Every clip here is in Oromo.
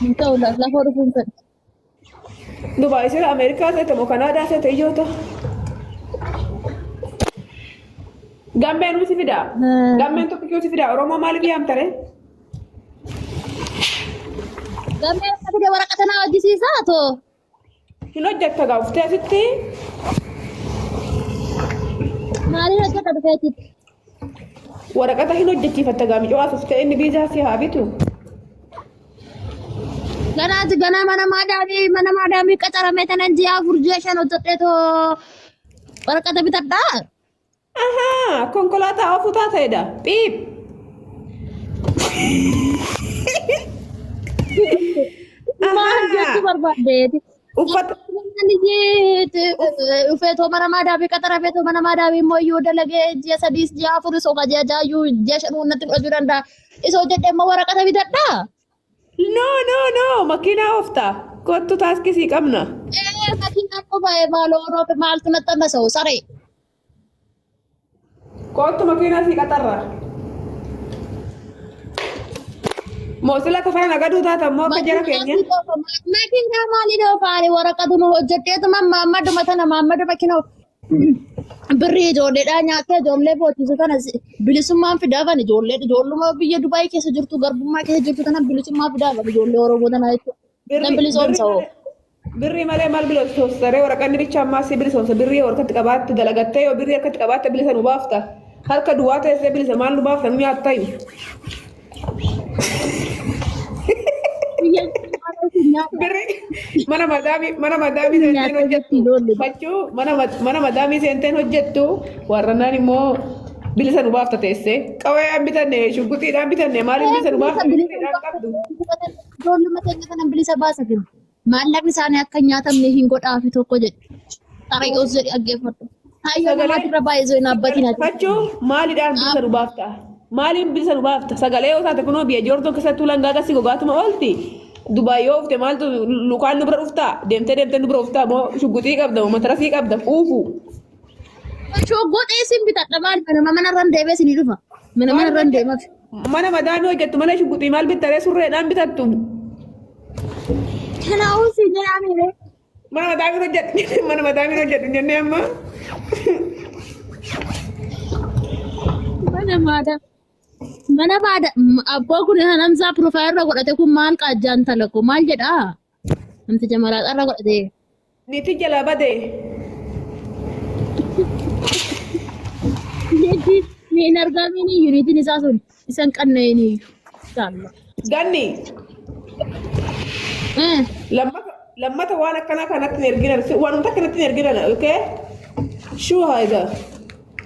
Hin ta'u lafa dhufuun fedha. Dubaay sila Ameerikaa seete moo Kanaadaa seete iyyoota. Gammeen si fidaa. Gammeen tokko si fidaa. Oromoo maaliif yaamtare? Gammee akka fide waraqata naa hojjisiisaa too. Hin hojjetta gaa uftee asitti. Maaliin hojjeta dhufeetitti? Waraqata hin hojjechiifatta gaa micoo as uftee inni viizaa si haa bitu. Ganaati ganaa mana maadaamii qacaramee tanan ji'a 4 ji'a 5 hojjedhee too waraqata bitadhaa. Ahaa, konkolaataa oofuu taateedha. Phiip. Maal jechuu barbaaddeeti? Uffata Dhufee too mana maadaamii qaxaramee too mana maadaamii immoo iyyuu dalagee ji'a 3s ji'a 4s oga ji'a 6yyuu ji'a 5 natti fudhachuu danda'a. Isa hojjedhee immoo waraqata bitadhaa. No, no, no, makiinaa oofta. Kottu taaskii sii qabna. Ee makiinaan qofaa'ee maaloo roobe maaltu natti annasa'u saree. Kottu makiinaa sii qaxarra. Moosila kafana nagaduu taata immoo akka jara keenya. Makiinaa maaliin oofaani waraqatuma hojjedheetuma maammaduma tana maammaduma kinoo birrii ijoolleedhaa nyaattee ijoollee boochisu tana bilisummaan fidaafan ijoollee ijoolluma biyya Dubaay keessa jirtu garbummaa keessa jirtu tana bilisummaa fidaafan ijoollee Oromoo tana jechuudha. Nan bilisoomsa hoo. Birrii malee maal bilisoomsa ree waraqanni bicha ammaa si bilisoomsa birrii yoo harkatti qabaatte dalagattee yoo birrii harkatti qabaatte bilisa nu baafta. Harka duwwaa teessee bilisa maal nu baafta nu nyaattayu. Biyya Birrii mana madaamii seenteen hojjettu. Fachuu mana madaamii seenteen hojjettu warrannaan immoo bilisa nu baafta teessee. Qawwee bitanne shugguxiidhaan bitanne maaliin bilisa nu baafta birriidhaan qabdu. Ijoolluma keenya kana bilisa baasa jiru. Maallaqni isaanii akka hin nyaatamne hin godhaafi tokko jedhe. Xarayoos jedhe dhaggeeffadhu. Hayyoo namaatirra baay'ee hin dhaabbatin ati. Fachuu maaliidhaan bilisa nu baafta? Maaliin bilisa nu baafta? Sagalee yoo taate kunoo biyya Joordoo keessattuu langaa gassi gogaatuma oolti. Dubaay yoo ufte maaltu lukaan nu bira dhuftaa? Deemtee deemtee nu bira dhuftaa moo shugguxii qabda moo matarasii qabda? Uufu. Shoggoxee isin bitadha maal mana manarran deemee isinii dhufa. Mana manarran deemaaf. Mana madaamii hojjettu malee shugguxii maal bittaree surreedhaan bitattu? Kanaafuu si jedhamee. Mana madaamiin hojjedhu mana madaamiin hojjedhu jennee amma. Mana maadaa. Mana maada abbaa kun hanamsaa piroofaayil irra godhate kun maal qaajjaan talako maal jedhaa? Namticha malaaxaa irra godhate. Niitii jalaa bade. Niitii hin argamiin iyyuu niitiin isaa sun isan qanna'een iyyuu. Inshallah. Ganni lammata waan akkanaa kanatti hin erginan waanuma akkanatti hin erginan okay? Shuu haa egaa.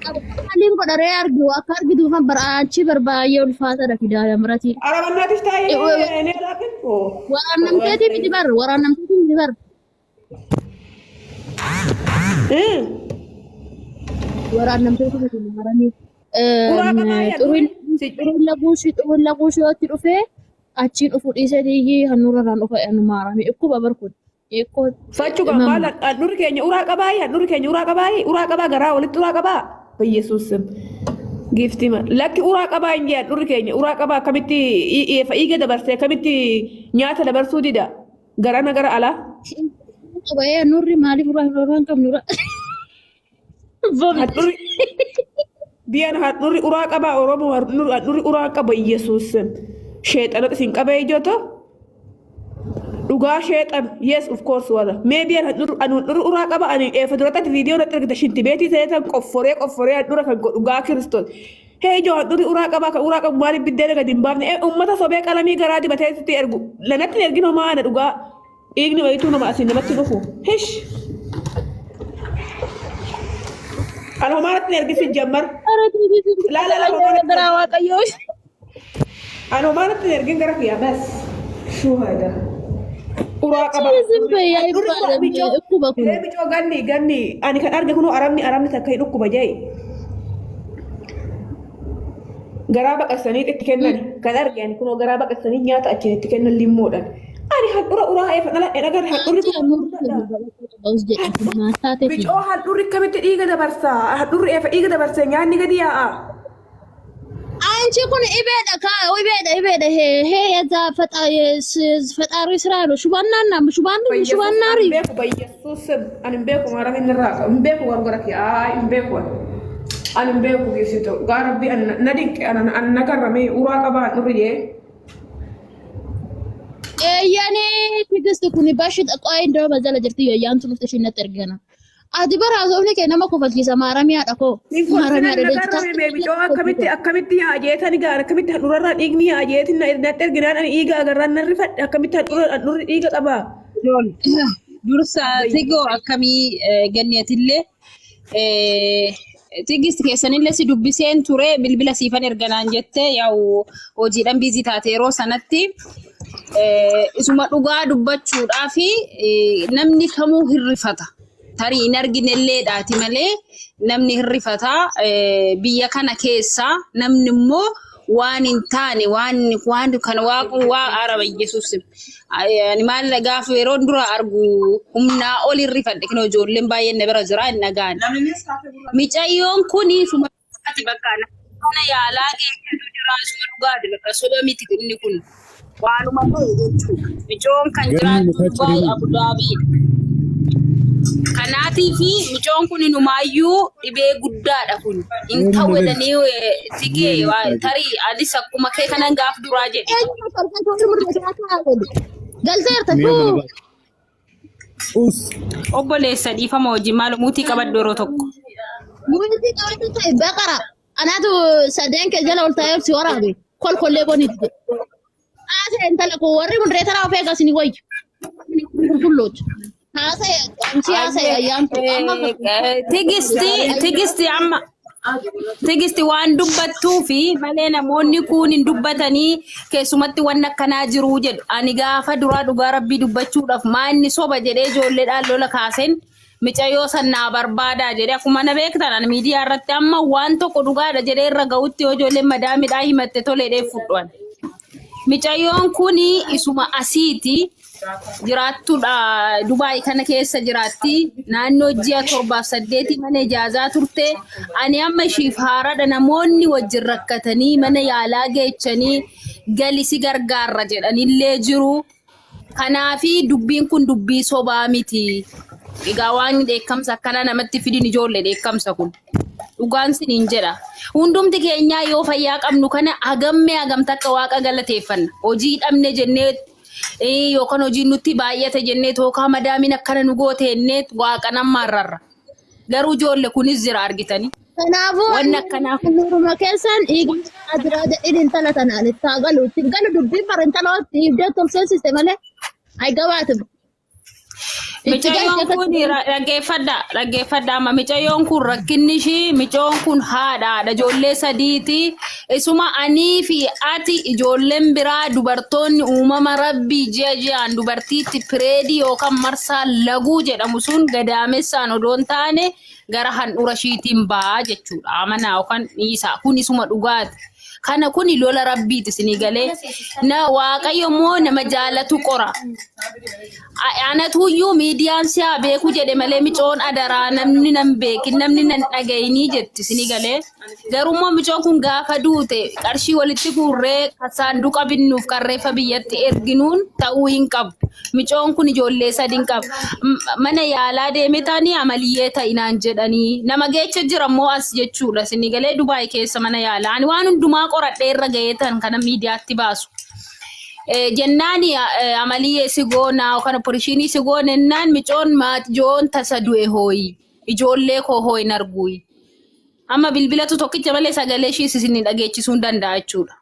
Maaliin godharee argu akka argituufan achi barbaay'ee ulfaataadha fidaa miratii. Arabannaatiif taa'ee ni alaakin. Waraannamteetii miti bar waraannamteetii miti bar. Waraannamteetii miti maranii. Uraa qabaa yaa Xuriin xuriin laguu si yootti dhufee achiin dhufu dhiisee diyyii handhuura irraan dhufa maaramee dhukkuba bar kun. Eekkoo Fachu kan maal handhuurri keenya uraa qabaa handhuurri keenya uraa qabaa uraa qabaa garaa walitti uraa qabaa Yesuus giiftima lakki uraa qabaa hin jee handhuurri keenya uraa qabaa akkamitti dhiiga dabarsee akkamitti nyaata dabarsuu dida garana gara alaa. Qabayee nurri maaliif uraa hin qabnu uraa. Handhuurri biyyan handhuurri uraa qabaa Oromoo handhuurri uraa qaba Yesuus sheexanatu isin qabee ijoota. Dhugaa sheexan yes of course wala maybe an handhuurri uraa qaba ani eefa duratti viidiyoo irratti argita shinti beetii ta'ee tan qofforee qofforee handhuura kan godhu dhugaa kiristoos. Hee ijoo handhuurri uraa qabaa kan uraa qabu maaliif biddeena gadi hin baafne uummata sobee qalamii garaa dibatee sitti ergu lanatti hin ergin homaa ana dhugaa dhiigni wayituu nama asiin namatti dhufu hish. An homaa natti hin ergin jammar. Laa laa laa homaa natti Garaa Waaqayyoo. An homaa natti hin ergin gara kiyyaa bas. Shuu haida. Uraa qaba. Isin fayyaa hin baadamne dhukkuba kun. Ree bicoo ganni ganni ani kan arge kunoo arabni arabni takka hin dhukkuba jee. Garaa baqaqsanii itti kennan kan arge ani kunoo garaa baqaqsanii nyaata achiin itti kennan limmoodhaan. Ani handhura uraa eefa dhala hin agarre handhurri kun bicoo handhurri akkamitti dhiiga dabarsa handhurri eefa dhiiga dabarse nyaanni gadi yaa'a. አንቺ kun ibeedha kaa ibeedha ibeedha he he የዛ ፈጣሪ ስራ ነው። ሹባናና ሹባን Bayyesuus ሹባናሪ ani beeku bayyesuus ani hin beeku maaramin irraa hin beeku gargara kee ayi hin beeku ani hin beeku geessitu dhugaa rabbi ani na dinqe ani na garramee uraa qabaa dhurri jee. የኔ ትግስት kun bashi ቆይ እንደው በዛ ለጅርቲ የያንቱ ንፍተሽነት ergana ati bara haasofni kee nama kofalchiisa maaramiyaadha koo Ni kolfinan maaramiyaadha na garrame meebicoo akkamitti akkamitti yaajeetani gaara akkamitti handhurarraa dhiigni yaajeetin na natti erginaan ani dhiiga agarraan nan rifadhe akkamitti handhurri dhiiga qabaa. Dursa tigoo akkamii ganneetillee tigist keessanillee si dubbiseen ture bilbila siifan erganaan jette yaa'u hojiidhaan biizii taate yeroo sanatti isuma dhugaa dubbachuudhaa fi namni kamuu hirrifata. Tarii hin arginelleedhaati malee namni hirrifata. Biyya kana keessa namni immoo waan hin taane waan waan kana waaqu waa araba Yesuus. Ani maal gaafa yeroo dura argu humnaa ol hirrifadhe kinoo ijoolleen baay'een na bira jira hin dhagaan. Micayyoon kun suma dhugaati bakka mana yaalaa geessisu jira suma dhugaati bakka soba miti inni kun waanuma ta'e jechuudha. Micoon kan Ganni jiraattu muka Dubaay cirii. Abu Dhaabiidha. Kanaatii fi micoon kun inumaayyuu dhibee guddaadha kun. Hin ta'u jedhanii tigee tarii anis akkuma kee kanan gaaf duraa jedhe. Galteerta Mee tuu mana baas. Us. Obboleessa dhiifama wajjin maal muutii qabadhu yeroo tokko. Muummitti qabatu ta'e baqara anaatu sadeen kee jala ol taa'ee si waraabe kolkollee bonitti haasa'e intala koo warri mundireetara of eegas ni wayyu qulqullooti haasa'e anchi haasa'e ayyaantu amma Tigisti tigisti amma tigisti waan dubbattuu fi malee namoonni kun hin dubbatanii keessumatti waan akkanaa jiru jedhu. Ani gaafa duraa dhugaa rabbii dubbachuudhaaf maa inni soba jedhee ijoolleedhaan lola kaaseen micayyoo sannaa barbaadaa jedhee akkuma na beektan ani miidiyaa irratti amma waan tokko dhugaadha jedhee irra ga'utti yoo ijoolleen madaamidhaa himatte toleedhee fudhan. Micayyoon kun isuma asiiti. Jiraattuudha Dubaay kana keessa jiraatti. Naannoo ji'a torbaaf saddeetii mana ijaazaa turte. Ani amma ishiif haaraadha. Namoonni wajjin rakkatanii mana yaalaa geechanii gali si gargaarra jedhanillee jiru. Kanaafi dubbiin kun dubbii sobaa miti. Egaa waan dheekkamsa akkanaa namatti fidin ijoollee dheekkamsa kun. Dhugaan siniin jedha. Hundumti keenyaa yoo fayyaa qabnu kana hagammee hagam takka waaqa galateeffanna. Hojii dhabne jennee yookaan hojiin nutti baay'ate jennee tookaa madaamiin akkana nu goote jennee waaqa nammaarrarra. Garuu ijoollee kunis jira argitanii. Kanaafuu Wanni akkanaa kun nuruma keessaan dhiigni jira jedhin intala tanaan itti haa galu itti galu dubbiin bara intala dhiibdee tolseensiste malee ay gabaatu. Itti Micayyoon galche kun dhaggeeffadha dhaggeeffadha amma micayyoon kun rakkinni ishii micoon kun haadhaadha ijoollee sadiiti isuma anii fi ati ijoolleen biraa dubartoonni uumama rabbii ji'a ji'aan dubartiitti pireedii yookaan marsaa laguu jedhamu sun gadaamessaan odoo hin taane gara handhuura ishiitiin ba'aa jechuudha amanaa yookaan dhiisaa kun isuma dhugaati. Kana kuni lola rabbiiti isinii galee na waaqayyo immoo nama jaalatu qora. Anatuyyuu miidiyaan si haa beeku jedhe malee micoon adaraa namni nan beekin namni nan dhagayinii jetti isinii galee. Garuu immoo micoon kun gaafa duute qarshii walitti guurree kan saanduqa binnuuf kan reeffa biyyatti erginuun ta'uu hin qabu. Micoon kun ijoollee sadi hin qabu. Mana yaalaa deeme taanii amaliyyee ta'inaan jedhanii nama geecha jira immoo as jechuudha isinii galee Dubaay keessa mana yaalaa. Ani waan hundumaa qoradhee irra ga'ee tan kana miidiyaatti baasu. Jennaani amaliyyee si goonaa yookaan opereeshinii si goone jennaan micoon maatijoon tasa du'e hooyi ijoollee koo hooyi hin arguuyi. Amma bilbilatu tokkicha malee sagalee ishiis isin dhageechisuu hin danda'a jechuudha.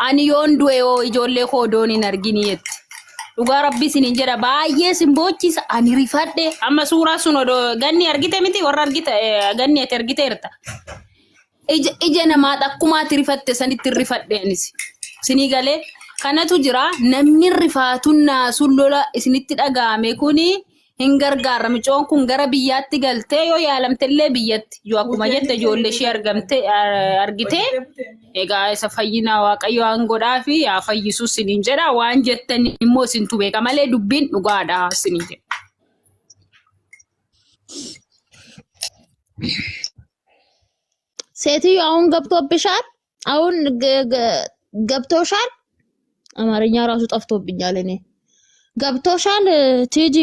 Ani yoon du'e hoo ijoollee koo odoon hin argini jetti. Dhugaa rabbi isiniin jedha baay'ee isin boochisa ani rifadhe amma suuraa sun odoo ganni argite miti warra argite ganni ati argiteerta. Ija ija namaa akkumaatti rifatte sanitti rifadhe anis. Isinii galee kanatu jira namni rifaatuun naasuun lola isinitti dhaga'ame kuni hin gargaara. Micoon kun gara biyyaatti galtee yoo yaalamtellee biyyatti yoo akkuma jette ijoollee ishee argamte argite egaa isa fayyina waaqayyo waan godhaa fi yaa fayyisu isiniin jedha waan jettan immoo isintu beeka malee dubbiin dhugaadha isiniin jedha. ሴትዮ አሁን ገብቶብሻል። አሁን ገብቶሻል? አማርኛ ራሱ ጠፍቶብኛል እኔ። ገብቶሻል ቲጂ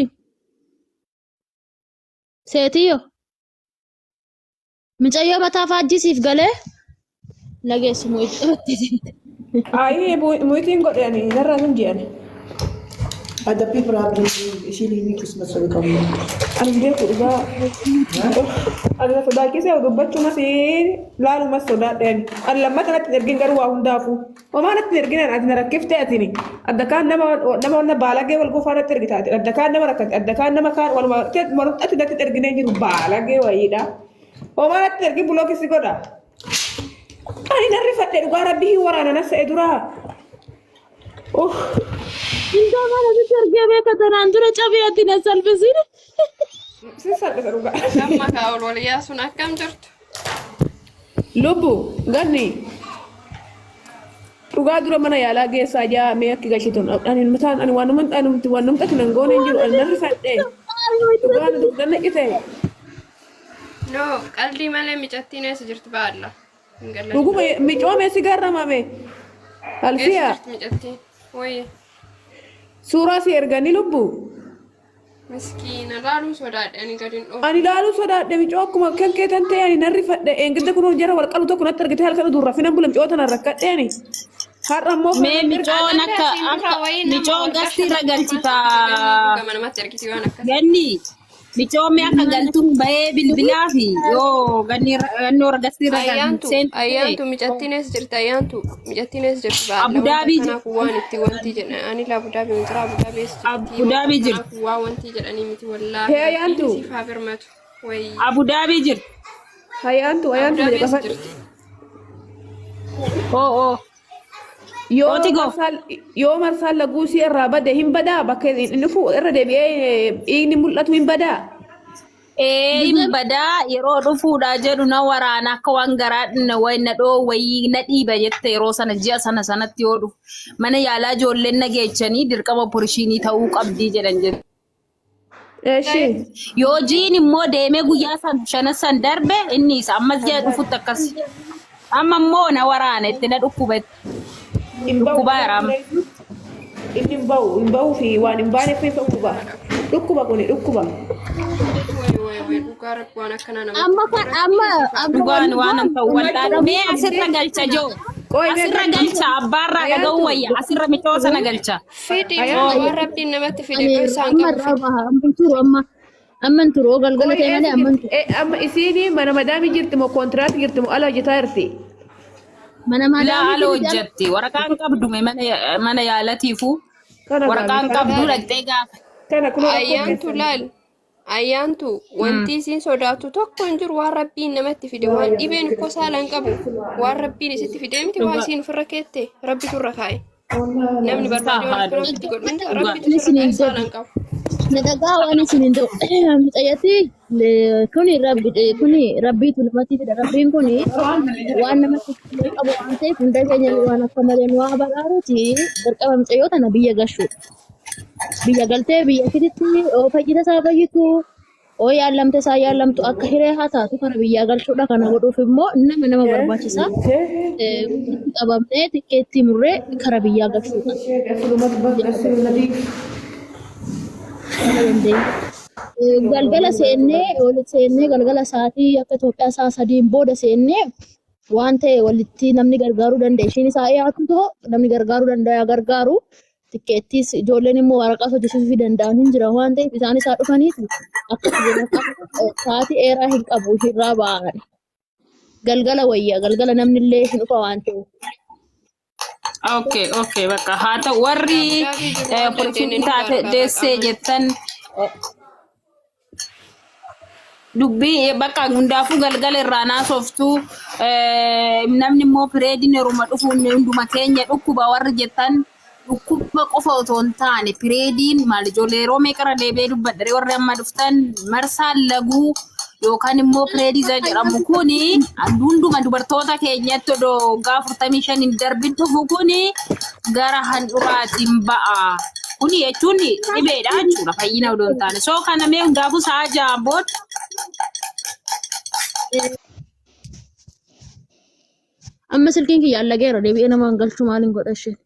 ሴትዮ ምጨዮ መታፋጂ ሲፍ ገሌ ነገ ስሙ Ayi muyitiin godhe ani narraa hin je'ani. Adabbii problem ishii kismat sabi qabu. Ani beeku dhugaa. Ani sodaachisee dubbachumas laalumas sodaadhe ani. Ani lammata natti hin ergin garuu waa hundaafuu. Homaa natti hin ergin ati na rakkiftee atini. Adda kaan nama nama wanna baalagee wal gofaa natti ergitaati. Adda kaan nama rakkate. Adda kaan nama kaan waluma ati natti hin erginee jiru baalagee wayiidha. Homaa natti hin ergin bulookisi godha. Ani nan rifadhe dhugaa rabbii hin waraana na se'e duraa. Uff. እንደው ማለት ergee beeka tanaan dura cabee ati na salphisiin. Sin salphisa dhugaa. Amma kaa ol wal yaasuun akkam jirtu? Lubbu ganni dhugaa dura mana yaalaa geessaa jaa mee akki gashitun ani mataan ani waanuma anumti waanumti ati nan goone hin jiru ani nan rifadhe dhugaa na dugda na cite. No, qaldii malee micattiin eessa jirti baalla? Hin galle. Dhuguma micoome si garramame Eessa alfiya jirti micattiin? Wayye. Suuraa si erganii lubbu. Miskiina laaluu sodaadhe ani gadi hin dhoofu. Ani laaluu sodaadhe micoo akkuma kan keetan ta'e ani nan rifadhe eengidda kun jara wal qalu tokko natti argite halkan utuu rafina bula micoo tana rakkadhe ani har'a immoo Mee micoon akka Asiin akka wayii nama micoon wal gastii irra galchita. Gama namatti ergiti waan akkasii. Ganni micoon mee akka galtuun bahee bilbilaa fi yoo ganni gannoo gastii irra Ayyaantu seentu ayyaantu micattiin eessa jirti ayyaantu micattiin eessa jirti baalla? Abu Dhaabii Wanta akkanaa kun waan itti wanti jedhan ani la Abu Dhaabii miti Abu Dhaabii eessa jirti? Abu Dhaabii Wanta jirti. akkanaa kun waa wanti jedhanii miti wallaahi. Hee ayyaantu. Rabbiin siif haa birmatu. Wayii. Abu Dhaabii jirti. Ayyaantu Abu ayyaantu Dhaabii eessa qafadhu. jirti? Oo oo. Yoo Ooti go. Marsaan yoo marsaan laguu si irraa bade hin badaa bakka inni dhufu irra deebi'ee dhiigni mul'atu hin badaa. Ee hin badaa yeroo dhufuudha jedhu na waraana akka waan garaa na wayi na dhoo wayii na dhiiba jette yeroo sana ji'a sana sanatti yoo dhufu mana yaalaa ijoolleen na geechanii dirqama operation ta'uu qabdii jedhan jedhu. Eshi. Yoo jiin immoo deemee guyyaa san shanan san darbe inni isa ammas ji'a dhufutti akkas. Amma immoo na waraana itti na dhukkube. Hin bahu. Dhukkubaa jira amma. Inni hin bahu hin bahuu fi waan hin baaneef hin dhukkuba. Dhukkuba kuni dhukkuba. Wayi wayi wayi dhugaa rabbi waan akkanaa namatti Amma kan amma amma Dhugaan waan an ta'u wal'aan mee asirra galcha joo. Qoy mee Asirra galcha abbaarraa dhaga'uu wayya asirra micoo sana galcha. Fidi Ayyaantu. waan rabbiin namatti fide ani dhoksaan amma qabu irraa fidi. baha amma turu amma amma turu galgala Qoy ta'e malee eessa amma jirti? turu. Amma isiin mana madaamii jirti moo kontiraati jirti moo ala hojjetaa jirti? Mana Laa madaamii ala miti hojjetti waraqaan qabdu mee mana mana yaalatiifu Kana waraqaan gaami. qabdu dhaqxee gaafa. Kana kunoo rakkoon Ayyaantu keessan. laal. Ayyaantu wanti isiin sodaattu tokko hin jiru waan rabbiin namatti fide waan dhibeen uffo saalaan qabu waan rabbiin isitti fide miti waa isiin ofirra keette rabbitu irra kaa'e. Namni barbaade waan akkana ofitti godhu hunda rabbitu Waan sirra isin kaa'e hin saalaan qabu. Na dhagaa waan isin hin ta'u. Mucayyatti kuni rabbi kuni rabbiitu namatti fida. Rabbiin kuni waan namatti fiduu qabu waan ta'eef hunda keenya waan akka malee nu haa baraaruuti dirqama mucayyoo tana biyya gashuudha. Biyya galtee biyya ishiitti oo fayyita isaa fayyitu oo yaallamte isaa yaallamtu akka hiree haa taatu kana biyyaa galchuudha. Kana godhuuf immoo nama nama barbaachisa. Walitti qabamnee tikkeettii murree kara biyyaa galchuudha. Kana dandeenya. Galgala seennee walitti seennee galgala sa'aatii akka Itoophiyaa sa'a 3n booda seennee waan ta'e walitti namni gargaaruu danda'e ishiin isaa dhiyaatu ta'u namni gargaaruu danda'a gargaaru tikkeettiis ijoolleen immoo waraqaa hojjechiisuu danda'an hin jiran waan ta'eef isaan isaa dhufaniiti akka sa'aatii dheeraa hin qabu irraa ba'an. Galgala wayya galgala namni illee hin dhufa waan ta'eef. Okay, bakka haa ta'u warri Abu Dhaabii jiru waan operation dandeenye ni taate gargaara deessee qaama. jettan dubbii bakka hundaafuu galgala irraa naasoftu namni immoo periodiin yeruma dhufu hunduma keenya dhukkuba warri jettan dhukkuba qofa otoo hin taane periodiin maal ijoollee yeroo meeqarra deebi'ee dubbadha warri amma dhuftan marsaan laguu yookaan immoo period isa jedhamu kuni hunduma dubartoota keenyatti odoo waggaa 45 hin darbin dhufu kuni gara handhuraatiin ba'a. Kuni jechuun dhibeedha jechuudha fayyina odoo hin taane. So kana mee hundaafuu sa'a 6 booda Amma silkiin kiyya allageera deebi'ee nama hin galchu maaliin godha isheen.